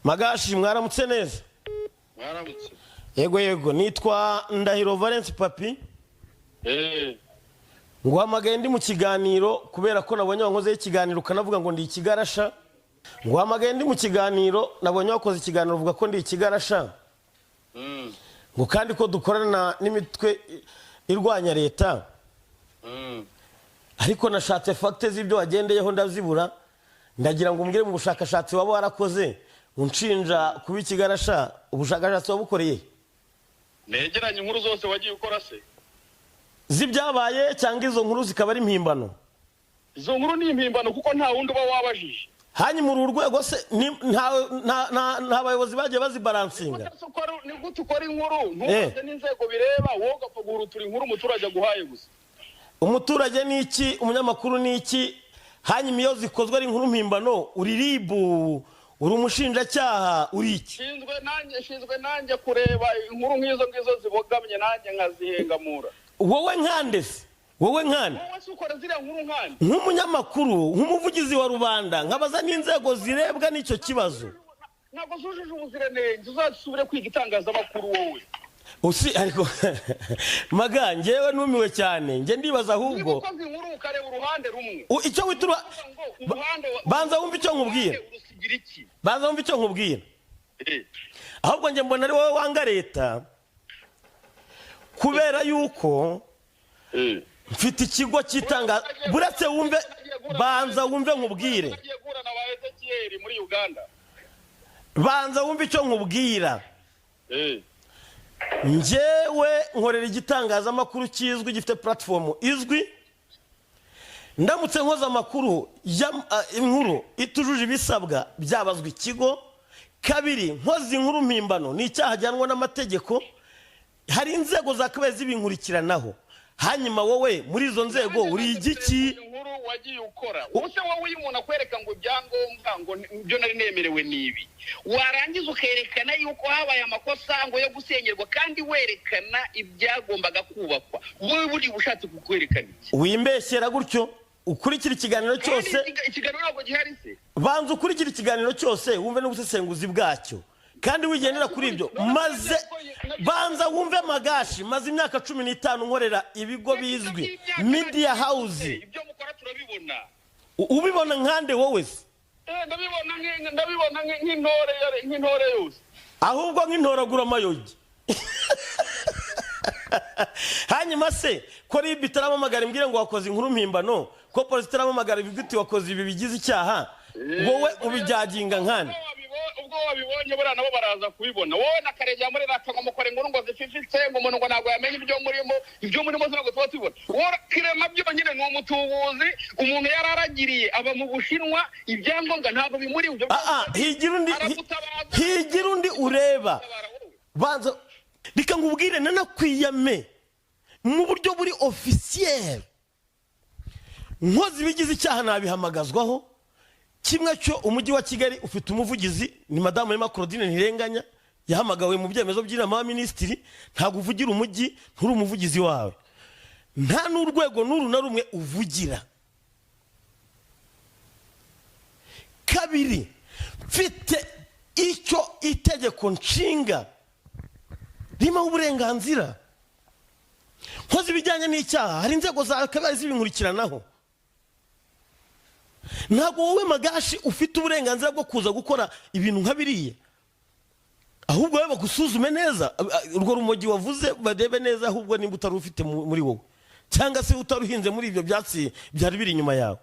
Magashi, mwaramutse neza? Mwaramutse. Yego, nitwa Ndahiro Valence Papi. Nguhamagaye ndi mu kiganiro kubera ko nabonye wankozeho ikiganiro, ukanavuga ngo ndi ikigarasha. Nguhamagaye ndi mu kiganiro, nabonye wakoze ikiganiro uvuga ko ndi ikigarasha, ngo kandi ko dukorana n'imitwe irwanya leta. Ariko nashatse facts z'ibyo wagendeyeho ndazibura. Ndagira ngo umbwire mu bushakashatsi waba warakoze unshinja kuba ikigarasha, ubushakashatsi wabukoreye? Negeranye inkuru zose wagiye ukora se? Z'ibyabaye, cyangwa izo nkuru zikaba ari impimbano? Izo nkuru ni impimbano kuko nta wundi uba wabajije. Hanyuma uru rwego se nta bayobozi bagiye bazibaransinga? Ni gute ukora inkuru ntubaze n'inzego bireba, wowe ugapfa guhurutura inkuru umuturage aguhaye gusa? Umuturage ni iki? Umunyamakuru ni iki? Hanyuma iyo zikozwe ari inkuru mpimbano, uri RIB, uri umushinjacyaha, uri iki? Nshinzwe nanjye kureba inkuru nk'izo ngizo zibogamye, nanjye nkazihengamura. Wowe nkande se? Wowe nkande? Wowe se ukora ziriya nkuru nkande? Nk'umunyamakuru, nk'umuvugizi wa rubanda, nkabaza n'inzego zirebwa n'icyo kibazo. Ntabwo zujuje ubuziranenge. Uzasubire kwiga itangazamakuru wowe. Usi ariko Maga, njyewe numiwe cyane. Njye ndibaza Niba ahubwo ukoze inkuru ukareba uruhande rumwe, icyo wita uvuga ngo uruhande Banza wumve icyo nkubwira. uruhande urusigira iki? Banza wumve icyo nkubwira. Ahubwo njye mbona ari wowe wanga leta, kubera yuko mfite ikigo cyitanga. Buretse wumve, banza wumve nkubwire. Nagiye guhura na ba Ezekiyeli muri Uganda. Banza wumve icyo nkubwira. Njyewe nkorera igitangazamakuru kizwi, gifite platform izwi. Ndamutse nkoze amakuru inkuru itujuje ibisabwa, byabazwa ikigo. Kabiri, nkoze inkuru mpimbano ni icyaha gihanwa n'amategeko. Hari inzego zakabaye zibinkurikiranaho. Hanyuma wowe muri izo nzego uri igiki? Inkuru wagiye ukora ubuse wowe, iyo umuntu akwereka ngo ibyangombwa ngo ibyo nari nemerewe ni ibi, warangiza ukerekana yuko habaye amakosa ngo yo gusenyerwa, kandi werekana ibyagombaga kubakwa, wowe buriya uba ushatse kukwerekana iki? Wimbeshyera gutyo. Ukurikira ikiganiro cyose. Kandi ikiganiro ntabwo gihari se? Banza ukurikira ikiganiro cyose, wumve n'ubusesenguzi bwacyo, kandi wigendera kuri ibyo. Maze banza wumve Magashi, maze imyaka 15 nkorera ibigo bizwi, media house. Ibyo mukora turabibona. Ubibona nkande wowe se? Ndabibona nk'intore yose. Ahubwo nk'intoragura amayogi. Hanyuma se ko RIB itaramamagara imbwire ngo wakoze inkuru mpimbano, ko polisi itaramamagara ivuga iti wakoze ibi bigize icyaha, wowe ubijyaginga nkande? Ubwo wabibonye, buriya nabo baraza kubibona. Wowe na Karegeya muri raka ngo mukora inkuru ngo zififitse, ngo umuntu ngo ntabwo yamenya ibyo murimo. Ibyo murimo ntabwo tuba tubibona. Wowe Kirema byonyine ni umutubuzi, umuntu yararagiriye aba mu Bushinwa, ibyangombwa ntabwo bimuri ibyo. Ah, ah, higira undi Aragutabaza. Higira undi ureba. Tabara wowe. Banza reka nkubwire, nanakwiyame mu buryo buri officiel. Nkoze ibigize icyaha nabihamagazwaho. Kimwe cyo, Umujyi wa Kigali ufite umuvugizi, ni Madamu Emma Claudine Ntirenganya, yahamagawe mu byemezo by'inama y'abaminisitiri. Ntabwo uvugira umujyi, nturi umuvugizi wawe, nta n'urwego n'uru na rumwe uvugira. Kabiri, mfite icyo itegeko nshinga ririmo uburenganzira. Nkoze ibijyanye n'icyaha, hari inzego zakabaye zibinkurikiranaho. Ntabwo wowe Magashi ufite uburenganzira bwo kuza gukora ibintu nka biriya. Ahubwo wowe bagusuzume neza, urwo rumogi wavuze barebe neza ahubwo nimba utari ufite muri wowe, cyangwa se utaruhinze muri ibyo byatsi byari biri inyuma yawe.